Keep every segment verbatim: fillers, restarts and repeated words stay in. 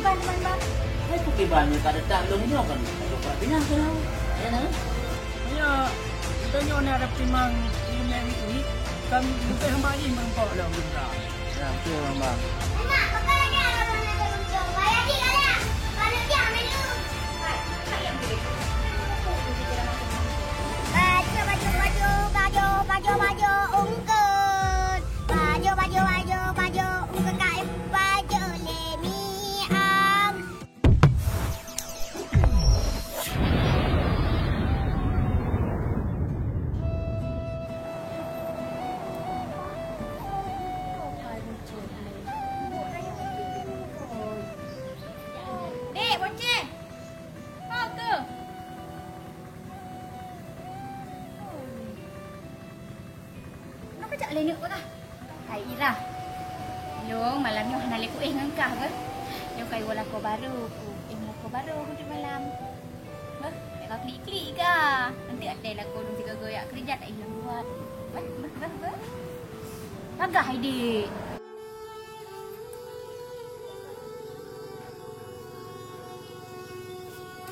Ban, ban, ban. Hai, peukiban nyoe ka detak lôn nyoe kan? Ka coklat pinah keunoe. Ya, nah. Ya, kita nyoe na ada timang di Mary ini, kan lebih hamba ini meurumpok lom, Indra. Ya, betul, Bang. Mak, pakai lagi ada warna teruntung. Bayar di kalian. Balik dia, menu. Hai, tak yang boleh. Baju, baju, baju, baju, baju, baju, ungkut. Baju, baju, baju, baju, ungkut kain baju lé miang. Dek, bonceng. Apa tu? Kenapa cak lenek kau dah? Hai Ira. Lôn malam nyoe hana lé kuéh ngon kah beh. Nyoe ka iwoe lakoe barô ku. Eh, lakoe barô ku di malam. Beh, ka klik-klik ka. Nanti até lakoe lôn sigoe-goe yak keureuja tak ilang buat. Beh, beh, beh, beh. Bagah hai dik.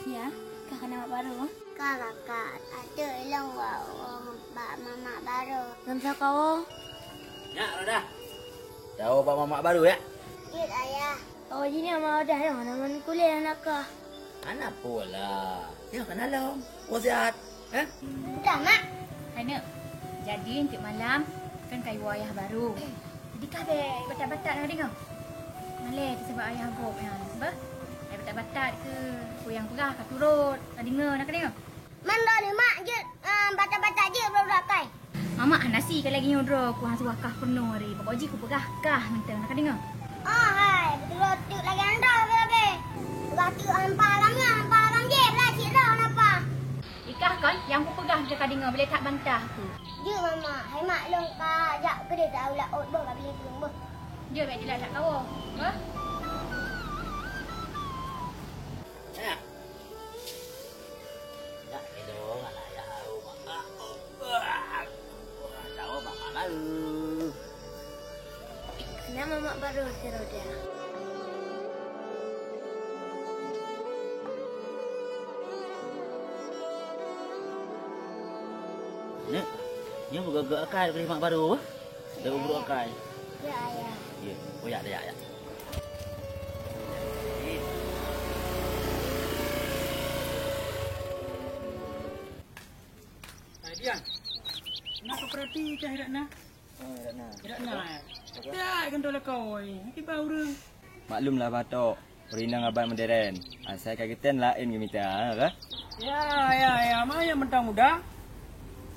Ya, kah kana mak barô? Ka kakak, ateueh ilong wa, wa bak mamak barô. Ngon soe kawoe? Nyak, Roda. Kawoe bak mamak barô, ya? Jeuet, Ayah. Oh, jih nyoe Mama Roda nyoe, hana meukuléh aneuk kah? Hana peue lah. Nyoe kan along. Woe siat, eh? Udah, Mak. Hai, Neuk. Jadi, enteuk malam, kan ka iwoe ayah barô. Jadi kah bèk batat-batat na deungoe. Malèe teuh sabab ayah gob nyan, bah. Ai batat-batat keu peue nyang peugah ka turot, ka deungoe na ka deungoe. Man droeneuh mak jeuet, ah, batat-batat jeuet budak-budak kai. Mamak hana sie ka lagèe nyoe droe, ku hana suah kah peurunoe hari. Pokok jih ku peugah kah mantong na ka deungoe. Oh hai, beutôi teuk lagèe nyan droe bèe-bèe. Peugah teuk hampa agam nyan, hampa agam jih, blah cit droe napa. Ikah kon nyang kupeugah meunyoe ka deungoe, bèk that bantah aku. Jeuet, Mama. Hai mak lôn ka jak keudeh, ta u laôt boh, ka biléh tulông boh. Jeuet, bèk jilak that kawoe, boh. Nak. Nak kidong anak yah arôh mak. Tahu mak baru si Roda. Nek, nyoe beugöt-göt akai keu mak baru. Dah ubruk akai. Ya, Ayah. Ya, oh ya, ya, ya. Hai, Dian. Na kau perhati kah Ratna? Oh, Ratna. Ratna, eh. Apa? Tiap kan tolak kau, eh. Akibat urang. Maklumlah, Batok. Ureueng inong abang modern. Asai ka geutem laén geumita, ha, bah? Ya, ya, ya. Ma nyang mantong muda.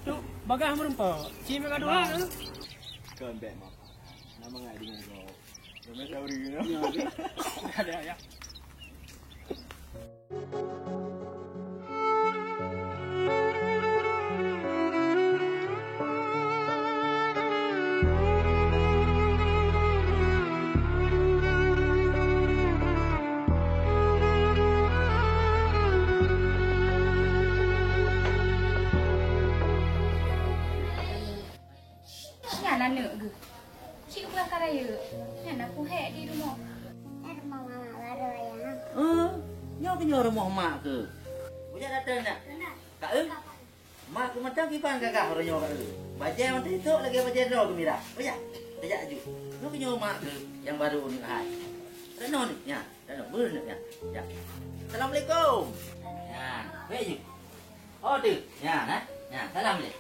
Tu bagah meureumpok. Ci meuka dua, ha? Kon bèk, Mak. Nama ngai deungon kau? Nama tahu diri, no? Ya, ya. Ada, ya. Nyan aneuk geuh. Cit ubeut ka rayeuk. Nyan na puhèk di rumoh. Nyan rumoh mamak baru, Ayah. Eh, nyoe keuh nyoe rumoh mak keuh. Bujang datang dah. Ka eu? Mak keuh mantong kiban gagah uroe nyoe ka eu. Bajèe mantong tok lagèe bajèe droe geumirah. Bujang. Tajak aju. Nyoe keuh nyoe mak keuh nyang baru ni hai. Keunoe ni, nya. Keunoe, beuneuk nya. Ya. Assalamualaikum. Ya, baik je. Oh, tu. Ya, nah. Ya, salam le.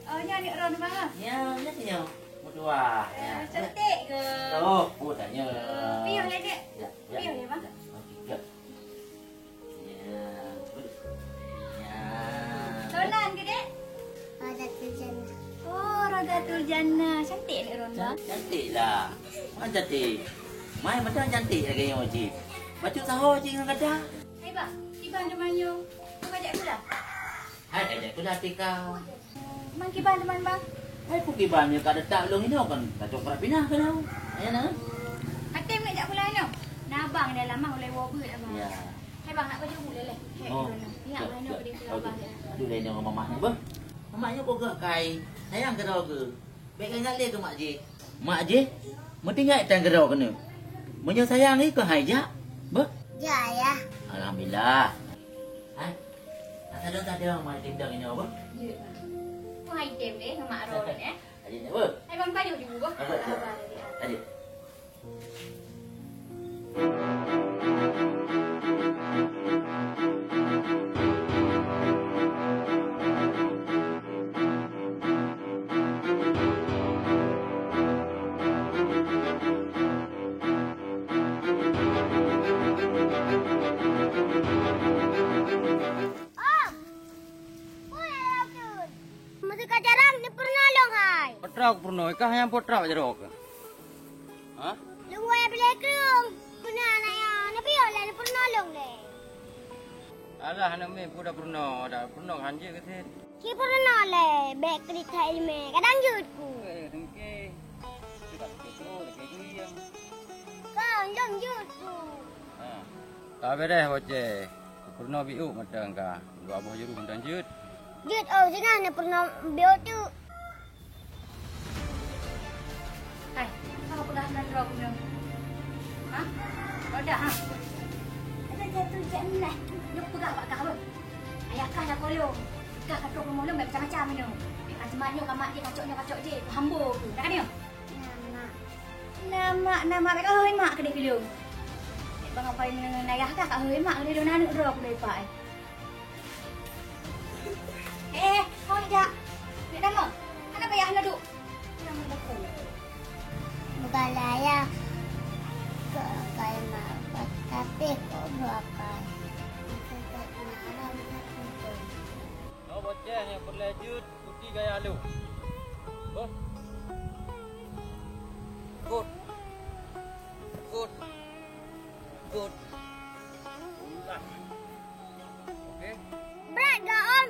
Oh, nyan aneuk droeneuh, Bang, ah? Ya, nyan nyoe. Meutuah. Eh, ya. Cantik ke? Oh, oh, tanya. Piôh le, Dek? Ya, ya. Piôh le, Bang? Ya, okey, ya. Ya, bagus. Ya. Ronan ke, Dek? Rodatul Jannah. Oh, Rodatul Jannah. Cantik aneuk droeneuh, Bang. Cantik lah. Mana cantik? Mai macam cantik lagi nyoe cit. Bacut saho cit ngon gata. Hai, Bang. Kiban teuma nyoe. Kau ajak sekolah? Hai, ajak sekolah tika. Man kiban teuma, Bang? Hai, ku kiban nyoe ka detak lôn inoe kan. Ka cok brat pinah keunoe. Ayo na. Até meuajak sekolah inoe. Na abang dah lama ulai woe beuet abang. Ya. Hai, Bang, nak baju bule leh. Hai, oh. Dulu. Ya, ya, mana ya. Boleh ke abang ya? Aduh, lain dengan mamak ni, bah. Mamak nyoe kok gak kai. Sayang ke dong ke? Bèk ingat lé keu mak jih. Mak jih meutinggai tan keudroe keuneuk. Meunyoe sayang i keuhai jak, Beuh? Ya, ya. Alhamdulillah. Hai. Ada tadi orang mai tim dang ini apa? Ya. Mai tim deh, Mak Ron, ya. Adik ni apa? Hai, Bang Payu juga. Apa tu? Adik. Om! Peue nyang lagèe nyan? Meuseuka jarang neupeurunoe lôn hai. Peue trok peurunoe, kah nyang peue trok jaroe kah? Hah? Lôn woe bri kreueng. Peue na nyang neupeurunoe lôn lé? Alah, aneuk miet, peue tapeurunoe, tapeurunoe han jeuet keu sit. Ci peurunoe lé, bèk kriet that ileumèe, kadang jeuet ku. Eh, sengke. Sudah begitu, lagi kuyang. Kau, lôn jeuet ku. Ha. Ka beureh, Boceh. Peurunoe biuk mantong ka. Dua boh juru mantong jeuet. Jeuet, oh, singoh neupeurunoe biuk tu. Hai, kau peugah nan droe keunoe. Ha? Kau dah, ha? Ada jatuh jam lah. Nyok peugah bak kah, beuh. Ayah kah dah kolong. Kah ka trok rumoh lôn macam-macam nyoe. Ajemat nyoe ka mak jih, kacok nyoe kacok jih. Hambo tu. Dah kan nyoe? Nama. Nama, nama. Bèk kah hôi mak keudeh keu lôn. Bèk bang apai ngon ayah kah ka hôi mak keudeh lôn aneuk droe keunoe pak, eh. Eh, kau jak. Nak damong? Hana payah na duek. Bukan ayah. Kok kai mak, tapi kok bukan. Nyoe Boceh nyang peureulèe jeuet, putih gaya lôn. Beuh. Kut. Kut. Kut. Ulah. Oke. Brat gak, Om.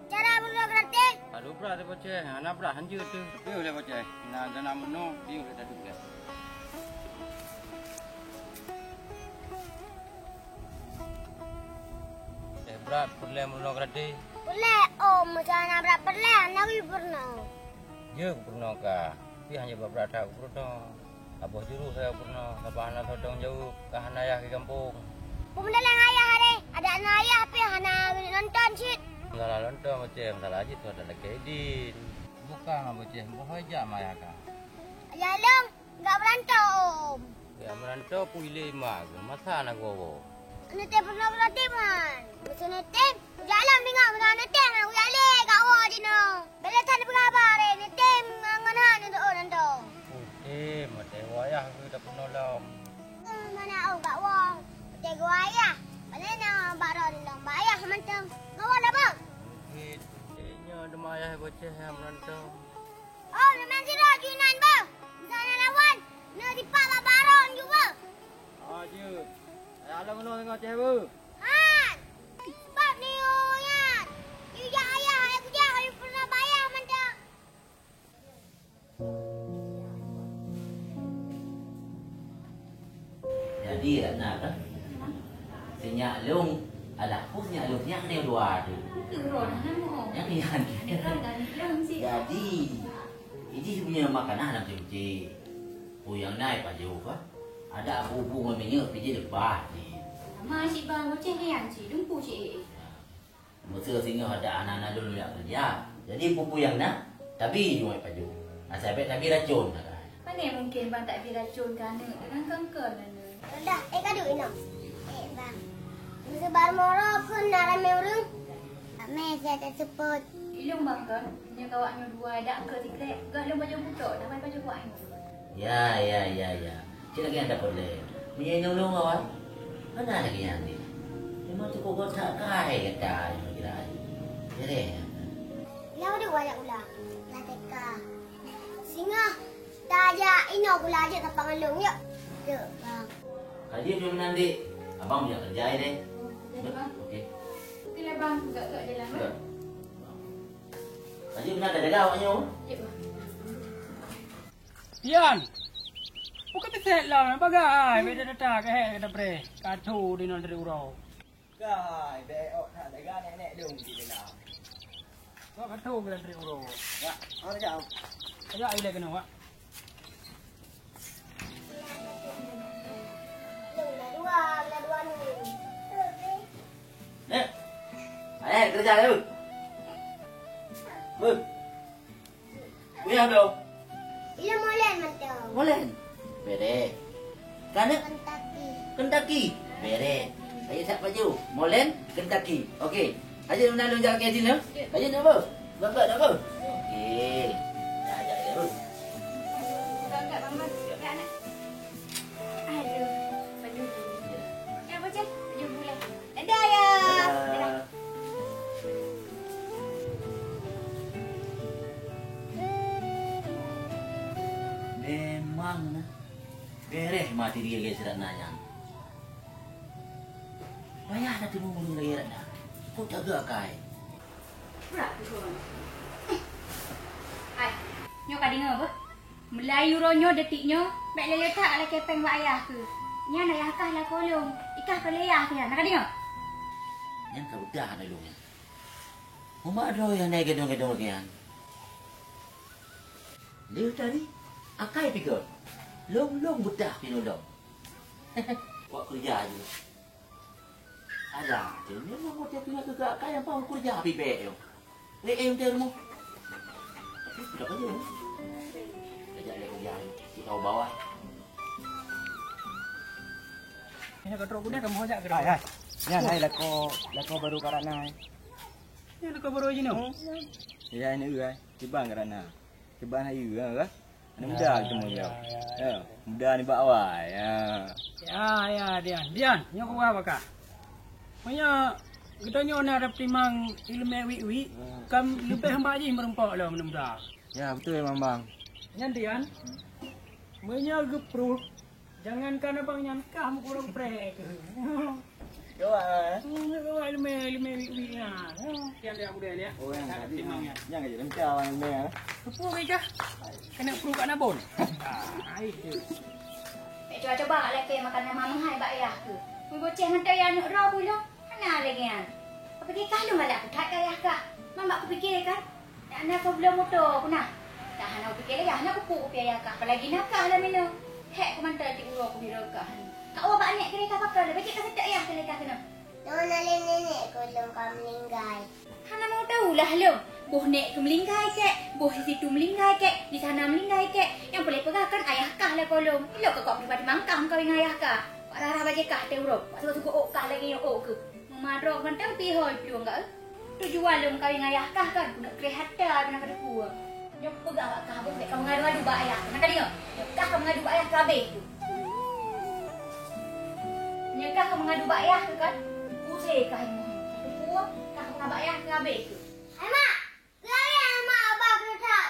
Cara burung gratis. Aduh, brat deh, Boceh. Hana brat, han jeuet teuh. Piôh lé, Boceh. Na, na, na meunoe, piôh lé, tadu lé. Eh, brat, peureulèe meunoe gratis. Peureulèe, Om. Meuseuti na brat peureulèe, hana weueh peurunoe. Jeuet peurunoe ka. Pih han jeuet brat-brat that peurunoe. Saboh juru sagai peurunoe, sabab hana tanggung jaweueb, ka hana yah keu gampông. Peumeudalang ayah deh, adak na ayah pih hana nonton cit. Masalah nonton macam masalah jih tu adak lakèe idin. Bukan, Boceh, boh jak mak ayah ka. Ayah lôn, gak meurantau, Om. Gak meurantau pih ilèe mak geuh, masa na geuwoe. Neutem peurunoe gratis man. Meuseuti neutem, jalan bingung meunan neutem, hana kujak lé gak woe jinoe. Bèk lé that neupeugah haba lé, neutem ngon hana neudo'o nyan dong. Neutem, watèe wayah geuh tapeurunoe lom. Mana oh gak woe. Watèe geuwayah. Bèk lé na bak droe dilong, bak ayah mantong. Gak woe dah, Bang. Mungkin, eh, nyoe teuma ayah Boceh nyang meurantau. Oh, memang sidroe ju inan beuh. Misalnya lawan, na dipak bak barong ju beuh. Ah, jeuet. Ayah lôn keunoe singoh ceh beuh. Han! Sabab nyoe nyan, yue jak ayah, ayah kujak, ayah peurunoe bak ayah mantong. Jadi, aneuk kan? Sinyak lôn, alah, peue sinyak lôn, sinyak ni dua tu. Nyang ni, nyang ni. Jadi, ini sebenarnya makanan dalam cuci. Puyang nai pajoh ka. Ada bubu ngon minyeuk pih jih leupah jih. Sama cit bang, Boceh nyan cit, dumpu cit. Meuseu singoh ada aneuk-aneuk lôn jak keureuja. Jadi peue-peue nyang na, tabi jih pajoh. Asai bèk tabi racôn. Pane mungken bang tabi racôn keu aneuk, dengan kengkon aneuk. Dah, eh, kadu inoe. Eh, bang. Meuseu barô moro kheun na ramé ureueng. Ramé siat seupôt. Ilôn bang kon, nyoe kawak nyoe dua dak keu sikrek. Gak lôn pajoh butok, tamai pajoh kuak nyoe. Ya, ya, ya, ya. Cit lagèe nyan dapot lé. Meunyoe inong lôn awai, hana lagèe nyan deh. Memang cukup gota kai gata nyoe kira. Jadeh nyan. Nyang dua jak ulang. Lah teka. Singoh tajak inoe kula jeuet tapak ngon lôn, yuk. Yuk, bang. Ka jeuet nyoe meunan, dek. Abang jak keureuja deh. Oke, bang. Oke. Oke lah, bang. Gak-gak jalan, bang. Ka jeuet meunan, tajaga awak nyoe. Yuk, bang. Yan! Bukan peuset lah, bagai, beda data, kehek kata preh, katu di non dari uroe. Kai, bèk ôk that lega nèk-nèk dong di dalam. Kok katu ke dari uroe? Ya, ada jam. Ya, ile kena, Wak. Keureuja, yuk. Beuh. Kuliah, bro. Ilôn molen mantong. Molen. Bereh. Kaneuk? Kentucky. Kentucky. Bereh. Ayo siap baju. Molen, Kentucky. Okey. Ayo, na lôn jak keu sini, ya? Ayo, nak apa? Bapak, nak apa? Okey. Dah, dah, dah. Aduh, baju. Ya, apa, Cek? Baju bulan. Dadah, ya. Dadah. Memang na. Bereh mati dia, guys, rak nanya. Payah dah temu ureueng lagi rak dah. Kok jaga kai? Pura keuhon. Eh. Hai, nyoe ka deungoe beuh? Meulayu uroe nyoe, detik nyoe, bèk lé-lé that lakèe péng bak ayah keuh. Nyan ayah kah lakoe lôn, i kah keu lé ayah keuh nyan. Na ka deungoe? Nyan ka beudah aneuk lôn nyan. Umat droe nyang na gadong-gadong lagèe nyan. Lheueh tadi, akai pih göt. Lôn-lôn beudah pih lôn lom. Buat keureuja jih. Ada, nyoe mau tiap tinggal keu kak, kak nyang pah keureuja pih bèk nyoe. Eh, eh, udah rumoh. Tapi sudah kerja. Kerja dia kerja. Kita bawah. Ini kau terus kuda kamu ajak ke? Hai, hai. Nyan hai lakoe, lakoe baru karak na hai. Ini lakoe baru jinoe. Ya, ini hai. Kiban karak na. Kiban hai ya, kan? Aneuk muda geuteumé nyoe. Ya, muda nibak awai. Ya. Ya, ya, Dian. Dian, nyoe kupeugah bak kah. Meunyoe geutanyoe na tapeutimang ileumèe wik-wik, kan leubeh bak jih meurumpok lom aneuk muda. Ya, beutôi, Mang Bang. Nyan Dian, meunyoe geupruh, jangankan abang nyan kah meukurong preh keuh. Gawat, eh? Hmm, gawat ileumèe, ileumèe wik-wik nyan. Nyan dia budaya dia. Oh, yang tadi. Timang nyan. Yang aja lengkap, Bang, ileumèe, eh? Tepuk ke kah? Kena perut kat Nabon. Ah, itu. Eh, cuba-cuba kat lakèe makan nama mahai bak ayah keuh. Meugoceh mantong ya aneuk droe bulu. Hana lagèe nyan. Kupikir kah lôn galak kuthat keu ayah kah. Man bak kupikir kan. Dak na soe bloe moto ku na. Dak hana kupike lé, hana kupeue kupi ayah kah, apalagi na kah lam inoe. Hék ku mantong tiep uroe kubri kah. Ka uroe bak aneuk keudeh kah pakon, leubeh jeuet ka seutôt ayah keu lé kah keunoe. Nyoe na lé nenek ku lôn ka meuninggai. Hana mau tahu lah lôn. Boh nek keuh meuninggai kek, boh situ meuninggai kek, di sana meuninggai kek. Nyang peureulèe peugah kan ayah kah lakoe lôn. Ilok ka kok pribadi mangkah meukawen ngon ayah kah. Wak rara bajèe kah teuh uroe. Wak suka-suka ôk kah lagèe nyoe ôk keuh. Meumadroe mantong pih hôi plueng kah. Tujuan lôn meukawen ngon ayah kah kan, keuneuk kreh atra keunan ka teupeue. Nyoe peugah bak kah beuh, bèk ka meungadu-ngadu bak ayah kah. Na ka deungö? Nyoe kah ka meungadu bak ayah kah abéh tu. Nyoe kah ka meungadu bak ayah kah kan? Use kah nyoe. Teupeue, kah ka meungadu bak ayah kah abéh tu. Hai mak, lari hai mak, abah keuneuk that.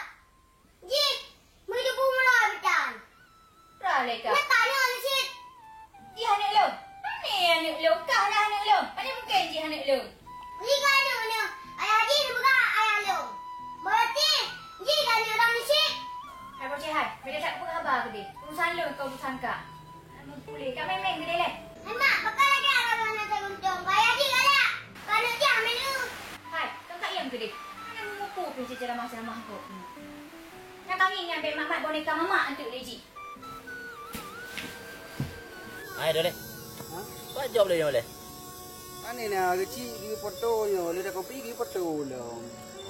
Jih, meujeubu meurah bitan. Raleka. Nyan ka nyoe cit. Jih aneuk lôn. Pane aneuk lôn? Kah lah aneuk lôn. Pane mungken jih aneuk lôn. Jih ka aneuk lôn. Ayah jih neupeugah ayah lôn. Berarti jih ka aneuk lôn cit. Hai bocah hai, beda that peugah haba keudeh. Urusan lôn keu urusan kah. Aneuk puléh, ka meng-meng keudeh lé. Hai mak, pakon lagèe arah lôn hana teuguntông. Ayah jih galak. Ka aneuk jih hamil. Hai, kang ka iém keudeh. Hana meumupu pih ceuramah-ceuramah kok. Nyang ka ngieng nyan bèk mat-mat boneka mamak anteuk lé jih. Hai, Doleh. Hah? Pat jaweueb lé nyoe lé? Pane na geuchik geupoto nyoe, lé da kopi geupoto lom.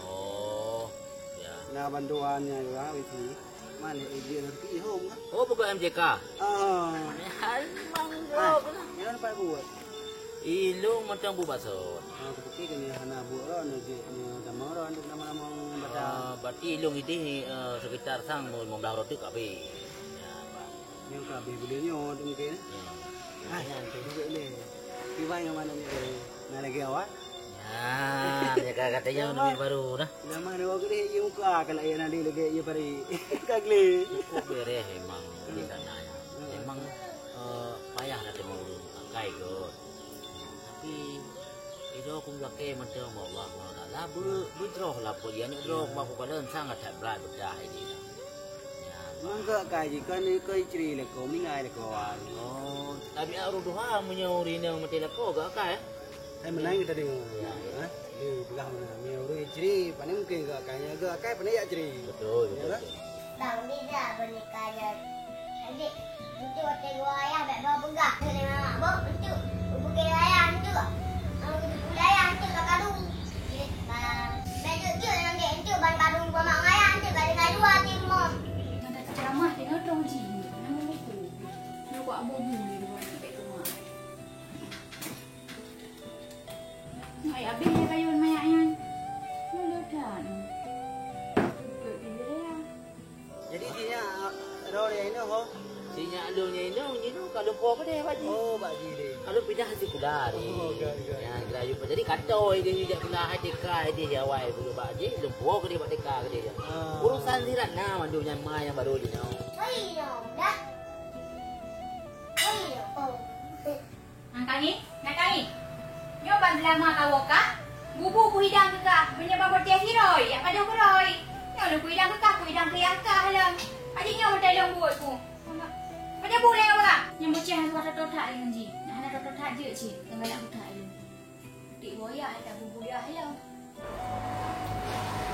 Oh, ya. Na bantuan nyan juga, wisi. Mana ijin rezeki hom kan? Oh, bukan M J K. Ah. Memang Ah, gob lah. Nyan pat buet. Ilung macam bu baso. Ah, kupikir kan hana buet ron, nyoe tamong ron, nama-nama baca. Ah, berarti ilung idih, eh, sekitar sang lima belas roti ka habis. Ya, Bang. Nyoe ka habéh buleuen nyoe tu mungken. Ya. Ah, nyan tu juga lé. Kiban ngon mana ni, eh, na lagèe awak? Ya, ya ka katanya nami baru dah. Nama ni awak deh, iya muka kalau iya nanti lagi iya pari. Ka glé. Cukup bereh memang di sana ya. Memang, eh, payah dah temu dulu. Kai kot. Tapi, ido kum lakèe mantong Allah Subhanahu Wa Taala, be-, beudroh lah po, ya, aneuk droe kum aku kalon sangat that brat beudah ini. Ya. Mangga kai jih, kan keu istri lé ko, meuninggai lé ko awai. Oh, tabiat ureueng tuha meunyoe ureueng inong maté lakoe geuakai, eh? Hai meunan kita deungoe. Ya, ya. Ha? Dia peugah meunan, meunyoe ureueng istri, pane mungken geuakai, nyan geuakai pane jak istri. Betul, betul, betul. Bang, bisa boneka nyan. Adik, entu watèe geuwoe ayah bèk bawa peugah keu lé mamak, bok, entu. Ubukèe ayah, entu. Mau geupukul ayah, entu, ka karu. Si nyak lôn nyan, nyan, nyan ka lôn po keudeh, Pak Ji. Oh, Pak Ji deh. Ka lôn pindah sikula deh. Oh, ka, ka. Ya, geurayu. Jadi, ka toe deh, jak keunan hai T K deh, awai Pak Ji, lôn po keudeh bak T K keudeh. Ah. Urusan sirat na mandum nyan ma nyang barô jinoe. Oi, yo, dah. Oi, yo, oh. Nyan ka ngieng, nyan ka ngieng. Nyoe ban seulama kawoe kah, bubu kuhidang keu kah, meunyoe ban beuteh siroi, jak pajoh keuroi. Nyoe lôn kuhidang keu kah, kuhidang keu yah kah lom. Aji nyoe meutai lôn buet ku. Pajoh bu lé urang. Nyang beuceh hana sukat toto that lé ngon jih. Nyang hana toto that jeuet cit, nyang galak buta ilée. Tik boya hana bubu yah lom.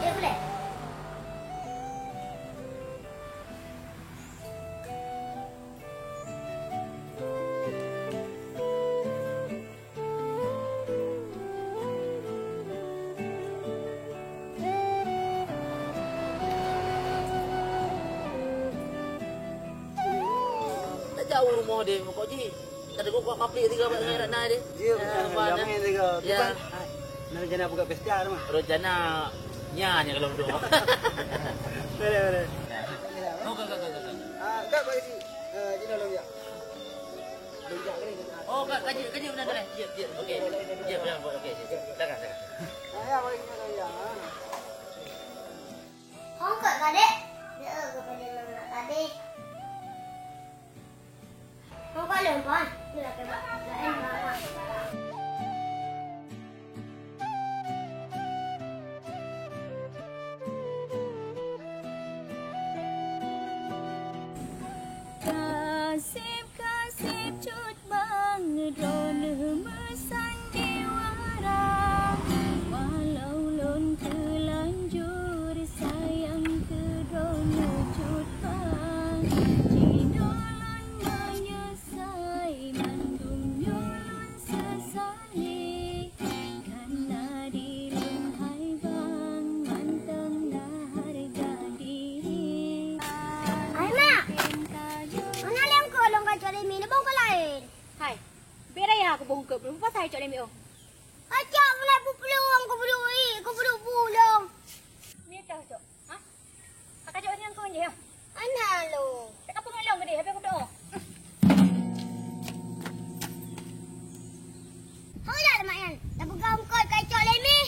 Ya, boleh. Tajak u rumoh deh, pokok jih. Tadi gua kuat maplik tiga buat dengan Ratna deh. Iya, ah, betul. Damai tiga. Ya. Cuman, ah, rencana buka pesta tu mah. Rencana nya, nya kalau betul. Boleh, boleh. Oh, kau, kau, kau, kau. Ah, tak, Pak Isi. Eh, Jina, tolong, ya. Oh, ka, kaji, kaji benar, benar. Jep, jep. Okey. Jep, ya, okey. Silakan, silakan. Ah, ya, bagi kita ya. Hong kok kadek? Dia ke pada nak kadek. Hong kok lempah. Dia ke bak lain bak. Kaseb-kaseb cut bang droeneuh meusandiwara. Walau lôn teulanjur sayang keu droeneuh cut bang, jinoe lôn meunyeusai mandum nyoe lôn seusali. Kana di lôn hai bang, mantong na hareuga diri. Hai, Mak! Hana lé eungkôt lôn kacok lé mi, neuboh eungkôt laén. Hai, bèk raya kuboh eungkôt, peue pasai cok lé mi, oh? Kacok mulai peuplueng, kubuduek ié, kubuduek bulông. Mi teuh cok. Ha? Ka kajok nyan keu nyoe? Hana lôn. Tak ka peungeut lôn keudeh, habéh kudoe. Hana mak nyan, tapeugah eungkôt kacok lé mi.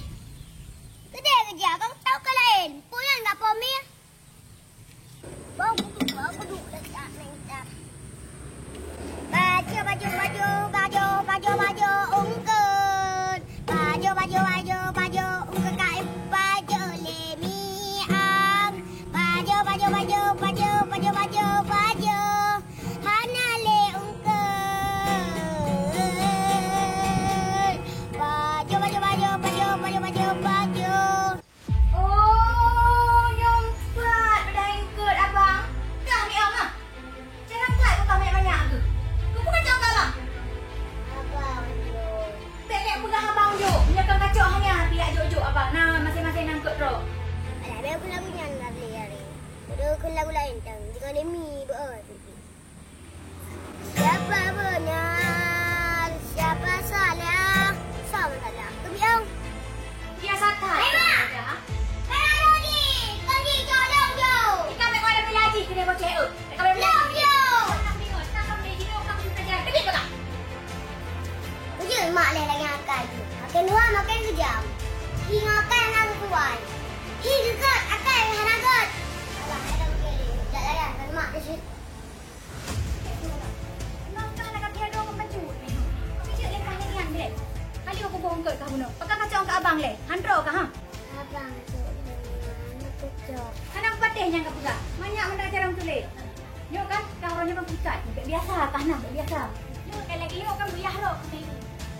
Keudeh keujak, kang tau ka laén. Peue nyan gak po mi? Bang kudu, bang kudu, dah jak main tak. Baju, baju, baju, baju, baju, baju, eungkôt. Baju, baju, baju, baju, eungkôt kain baju lé mi ang. Baju, baju, baju, baju, baju, baju, baju. Hana lé eungkôt. Baju, baju, baju, baju, baju, baju, baju. Oh, nyoe pat beudah eungkôt abang. Kah mi ong ah? Jarang that bukon banyak-banyak keuh. Keupeue kacok keu abang? Abang jok. Bèk lé peugah abang jok. Meunyoe kon kacok hana pih jak jok-jok abang. Na maséng-maséng na eungkôt droe. Alah, bèk keu lagu nyan ka lé hari. Padahai keu lagu laén tang. Jika lé mi beu. Siapa benar? Siapa salah? Sama salah. Keubiang. Biasa that. Hai, Mak! Hai, Rodi! Tadi tolong jauh! Kita main bola lagi, kena bocah, eh. Kita main bola lagi. Jauh! Kita main bola lagi. Kita main bola lagi. Kita main bola lagi. Kujeuet mak lé lagèe akai tu. Makin dua makin kejam. Hi ngon akai hana keukuan. Hi geugöt akai hana göt. Alah, hai dah makin. Jak layan, kan mak di situ. Nyoe ka lagak tiada ureueng bacut. Tapi jeuet lé kah nyan deh. Kali aku bohong keu kah bunoe. Pakon kacok keu abang lé. Han droe kah, ha? Abang tu, aneuk kucok. Hana patéh nyang kapeugah. Manyak meunan carông tuléh. Nyoe kan, kah uroe nyoe kan pucat. Bèk biasa kah nah, bèk biasa. Nyoe kan lagèe nyoe kan buyah rot kah itu.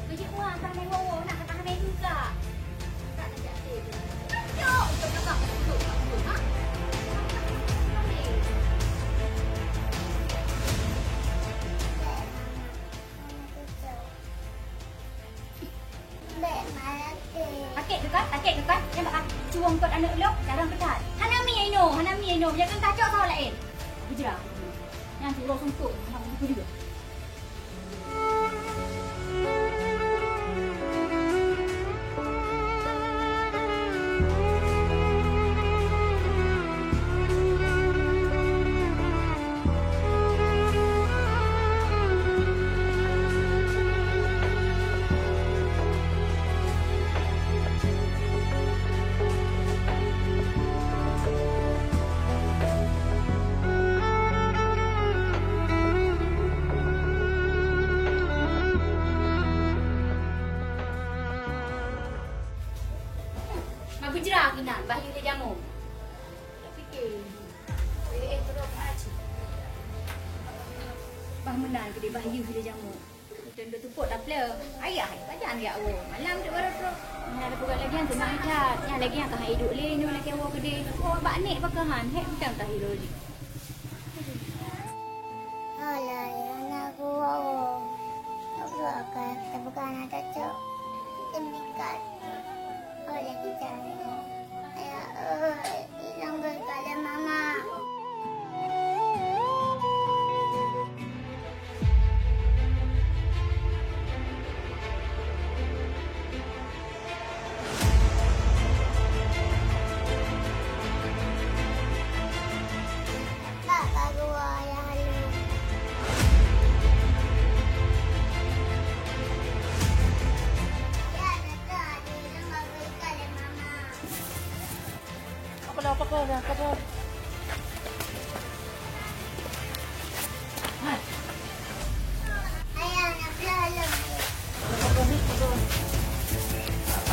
Keujeut mua kah nengok woe nak kah itu kah. Sakét tu kan? Sakét tu kan? Nampak kan? Cuwong kot aneuk lôn, jarang peugah. Hana mi inoe, hana mi inoe. Jangan kacau salah laén. Bujra. Nyan tu uroe suntuk, hana begitu juga. Inan, bah yue lé jamok. Bah meunan keudeh, bah yue lé jamok. Beutôi tupot tapleueng. Ayah, pajan jak woe. Malam tu baru trok. Hana tapeugah lagèe nyan, seumah that. Nyan lagèe nyan ka han iduek lé nyoe lakèe woe keudeh. Woe bak nek pakon han, hek mantong tahi lôn. Alah, ya, anak gua. Apa akan kita bukan anak cocok? Demikian. Oleh kita. Ayah, eh, hilang berkala mama.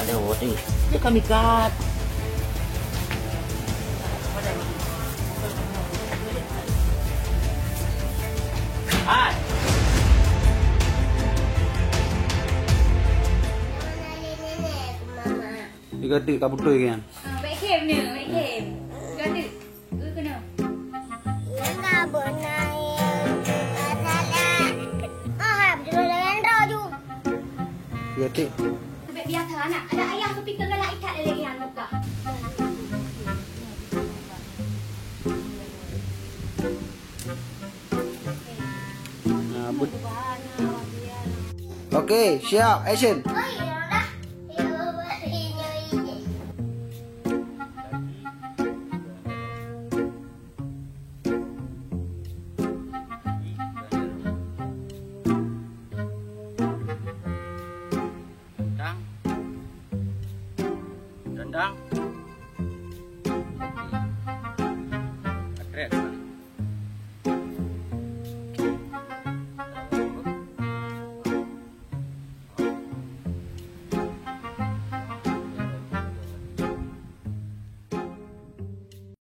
Ada orang ni. Dia kami kat. Hai. Tiga tik ka beutôi kan? Ah, baik game ni, baik game. Tiga tik. Ui, kena. Nyang ka beuna nyang ka salah. Ah, beutôi layan droe ju. Tiga tik. Bèk biasa anak. Ada ayah keu pikeue galak ikat lé lagèe nyan muka. Nah, but- Oke, siap, action. Dang. Dang, dang.